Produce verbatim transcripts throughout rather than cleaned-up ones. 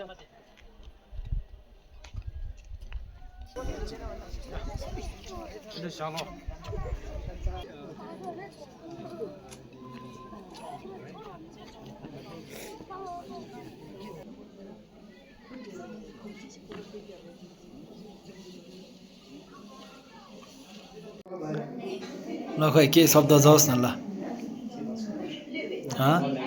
ལ་ཁོས་སྐད་སོབ་ཏོ་བཟོས་ན་ལ། ཧ།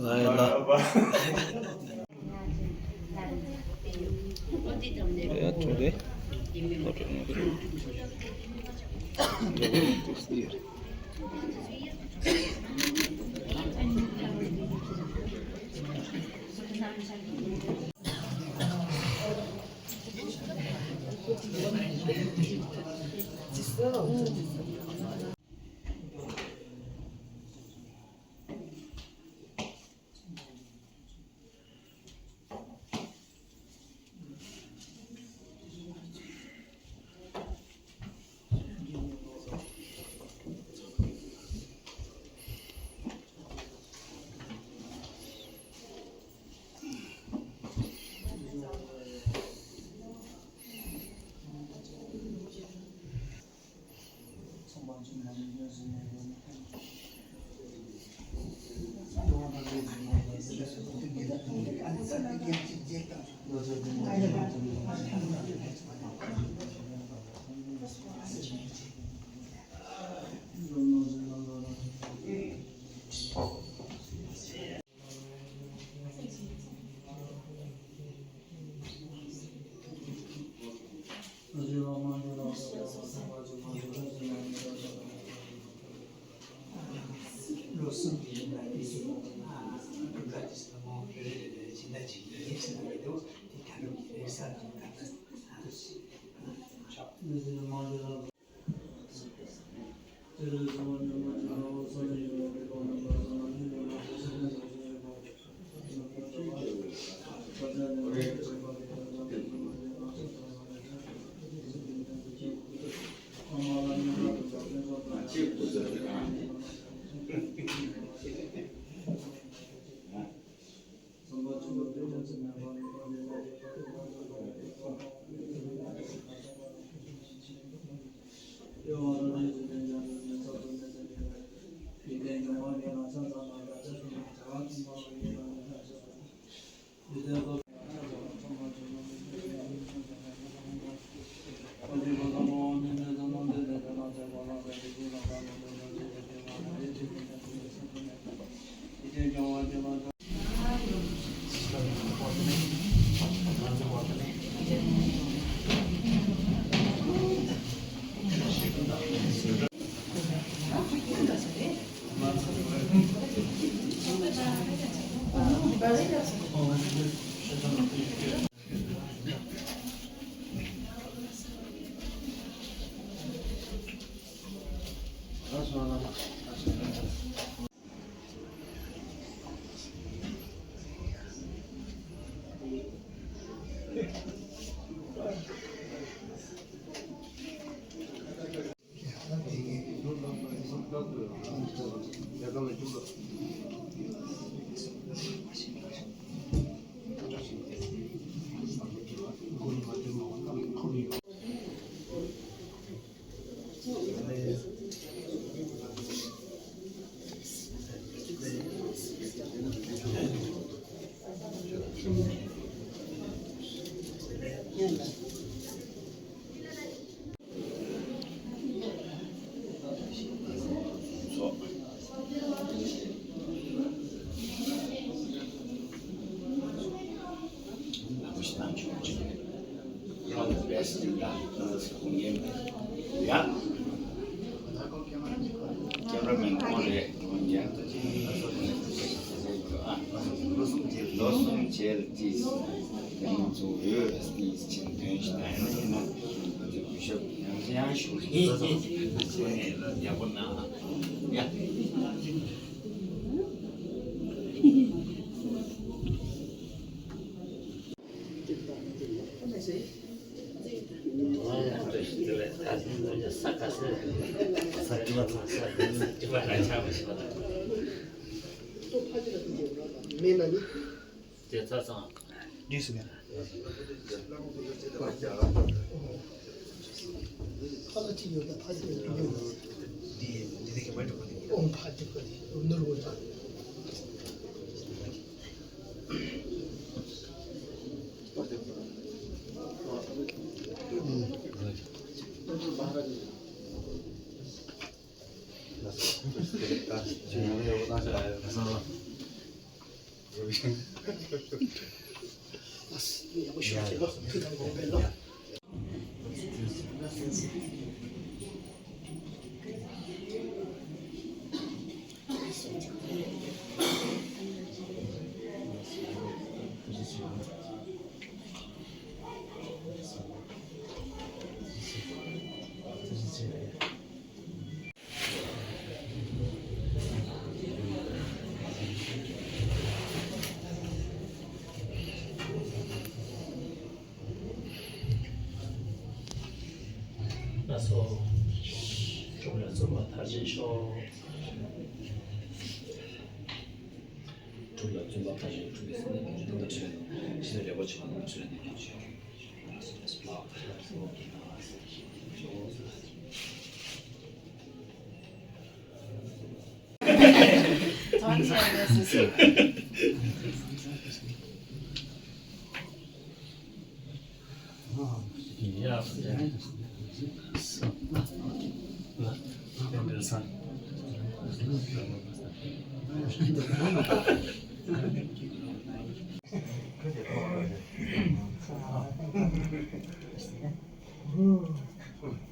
ལ་ཡ་ལ། Cameraman ཁོང་རེད། ལོ་གསུམ་རྗེས་ལ་ཏིས་ཡང་ཚོ་འོས་གཉིས་ཕྱིན་དོན་ཞིག་དང་ཡང་ཡིན་ན་ང་ཚོ་གུས་ཞབས་ཡང་ཡང་ཞུ་རེད། ཡག་པོ་གནང་ཡ། ཅི་བ་ར་ཆ་བ་ཞིག་ལ། མེད་ན་ནི། དེ་ཚ་ཚང་། རྗེས་སུ་མེད། ཁ་ལ་ཅི་ཡོད་ད་ཕ་ཅི་ཡོད་ཡོད། འདི་འདི་དེ་ག་མ་འགྲོ་གི། ཨོང་ཕ་ཅི་གོ་ནི་ནོར་བུ་ད། ལགས་སོ། སྒྲུབ་ལ་བརྩོན་པ་མཐར་ཕྱིན་ཤོག་སྒྲུབ་ལ་བརྩོན་པ་མཐར་ཕྱིན་སྒྲུབ་པའི་སེམས་ནི་ལས་རིགས་དང་འདྲ་བའི་ཕྱི་ནས་ལེགས་པར་བྱེད་པ་རྣམས་ཆོས་ལ་གནས་པའི་ཕྱིར།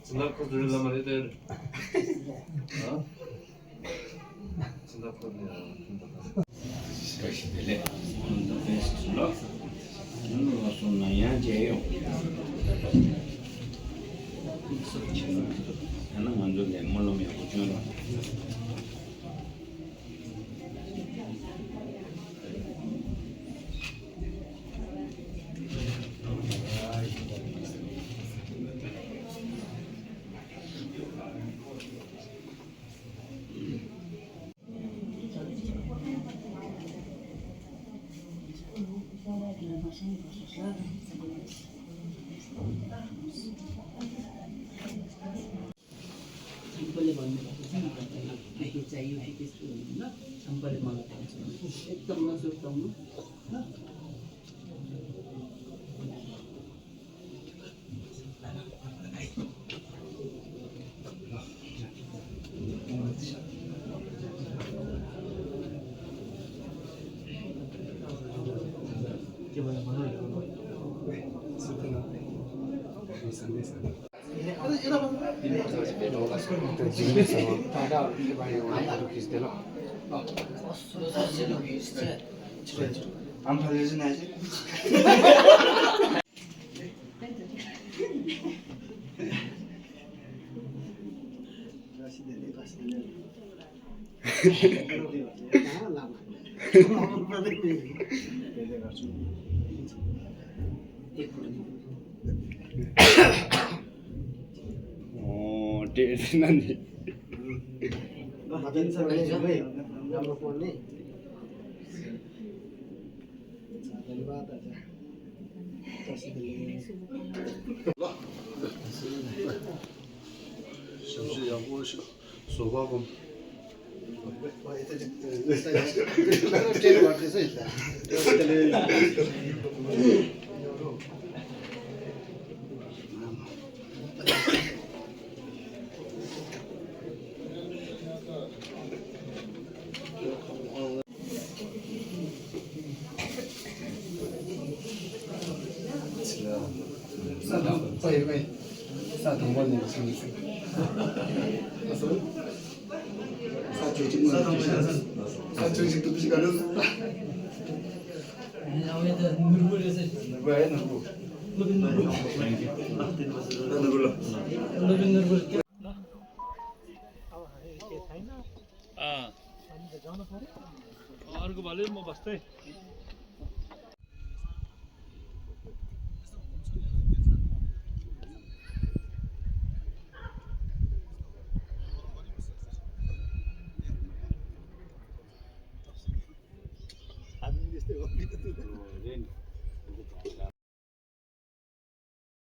ཟིན་ན་ཁོ་ཚོའི་བླ་མ་རེད་དེ། ཨ། ཟིན་ན་ཁོ་ཚོའི་བླ་མ་རེད་དེ། བཀྲ་ཤིས་བདེ་ལེགས། ཁོང་དང་བཀྲ་ཤིས་བདེ་ལེགས། ལོ་སོང་ན་ཡང་མཇལ་ཡོང་། ཡང་ན་ང་ཚོ་ལ་སྨོན་ལམ་ཡག་པོ་བསྐྱོན་རོགས། ཨོ། དེ་ན་ནི། ཞབས་ཕྱི་ཡག་པོ་ཞིག་བཟོ་བ་གོམ། ས་དང་པོ་ནས་ཕྱིན་ནས། ས་ཆུང་ཞིག་ནས་ཕྱིན་ནས། ས་ཆུང་ཞིག་ཏུ་ཕྱིན་ག་ནས། ནོར་བུ་རེད་ཟེར། ནོར་བུ་ཨེ་ནོར་བུ། སློབ་དཔོན་ནོར་བུ། ནོར་བུ་ལ། སློབ་དཔོན་ནོར་བུ། ཨ། अर्को भाले म बस्दै। རེད།